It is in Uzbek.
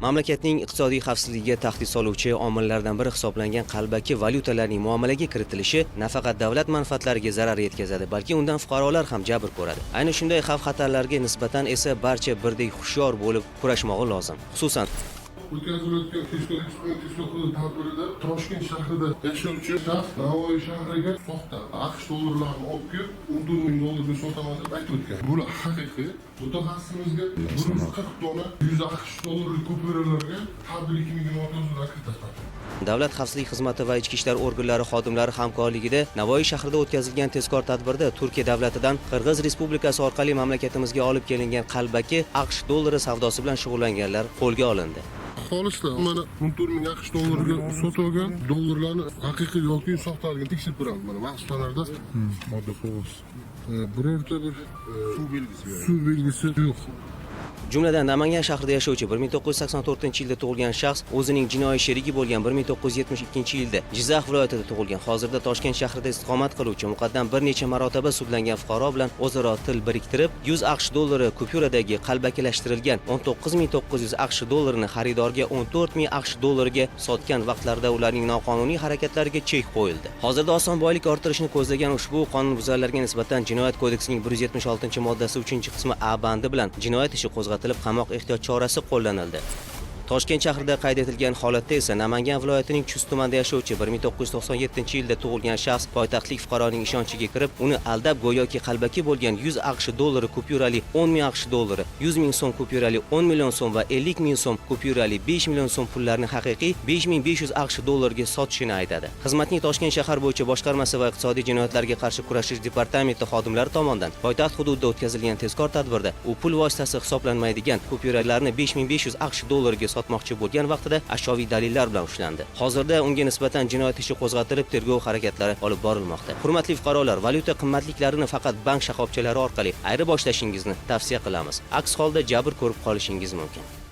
Mamlakatning iqtisodiy xavfsizligiga tahdid soluvchi omillardan biri hisoblangan qalbaki valyutalarning muomalaga kiritilishi nafaqat davlat manfaatlariga zarar yetkazadi, balki undan fuqarolar ham jabr ko'radi. Ayni shunday xavf-xatarlarga nisbatan esa barcha birdek hushyor bo'lib kurashmog'i lozim. Xususan, o'tkazilayotgan tezkor eksperiment tezkor tadbirida Toshkent shahrida yashovchi shaxs Navoiy shahriga soxta AQSh dollarlarini olib kelib, 14 ming dollarga sotaman deb aytib o'tgan. Bular haqiqiy. Mutaxassisimizga 140 dona 100 AQSh dollarlik kupyuralarga tadbir 2024 yilda kiritadi. Davlat xavfsizlik xizmati va ichki ishlar organlari xodimlari hamkorligida Navoiy shahrida o'tkazilgan tezkor tadbirda Turkiya davlatidan Qirg'iz Respublikasi orqali mamlakatimizga olib kelingan qalbaki AQSh dollari savdosi bilan shug'ullanganlar qo'lga olindi. Xolislar, mana 14 ming AQSh dollariga sotib olgan dollarlarni haqiqiy yoki soxtaligini tekshirib ko'ramiz. Mana maxsus fonarda Modda qog'oz. Birorta bir Suv belgisi yo'q. Suv belgisi yo'q. Jumladan, Namangan shahrida yashovchi 1984-yilda tug'ilgan shaxs o'zining jinoiy sherigi bo'lgan 1972-yilda Jizzax viloyatida tug'ilgan, hozirda Toshkent shahrida istiqomat qiluvchi, muqaddam bir necha marotaba sudlangan fuqaro bilan o'zaro til biriktirib, 100 AQSh dollari kupyuradagi qalbakilashtirilgan 19 900 AQSh dollarini xaridorga 14 ming AQSh dollariga sotgan vaqtlarida ularning noqonuniy harakatlariga chek qo'yildi. Hozirda oson boylik orttirishni ko'zlagan ushbu qonunbuzarlarga nisbatan Jinoyat kodeksining 176-moddasi 3-qismi A bandi bilan jinoyat ishi qo'zg'atilib, qamoq ehtiyot chorasi qo'llanildi. Toshkent shahrida qayd etilgan holatda esa Namangan viloyatining Chust tumanida yashovchi 1997-yilda tug'ilgan shaxs poytaxtlik fuqaroning ishonchiga kirib, uni aldab, go'yoki qalbaki bo'lgan 100 AQSh dollari kupyurali 10 ming AQSh dollari, 100 ming so'm kupyurali 10 million so'm va 50 ming so'm kupyurali 5 million so'm pullarni haqiqiy 5500 AQSh dollariga sotishini aytadi. Xizmatning Toshkent shahar bo'yicha boshqarmasi va iqtisodiy jinoyatlarga qarshi kurashish departamenti xodimlari tomonidan poytaxt hududida o'tkazilgan tezkor tadbirda u pul vositasi hisoblanmaydigan kupyuralarni 5500 AQSh dollariga sotmoqchi bo'lgan vaqtida ashyoviy dalillar bilan ushlandi. Hozirda unga nisbatan jinoyat ishi qo'zg'atilib, tergov harakatlari olib borilmoqda. Hurmatli fuqarolar, valyuta qimmatliklarini faqat bank shoxobchalari orqali ayirboshlash tavsiya qilamiz. Aks holda jabr ko'rib qolishingiz mumkin.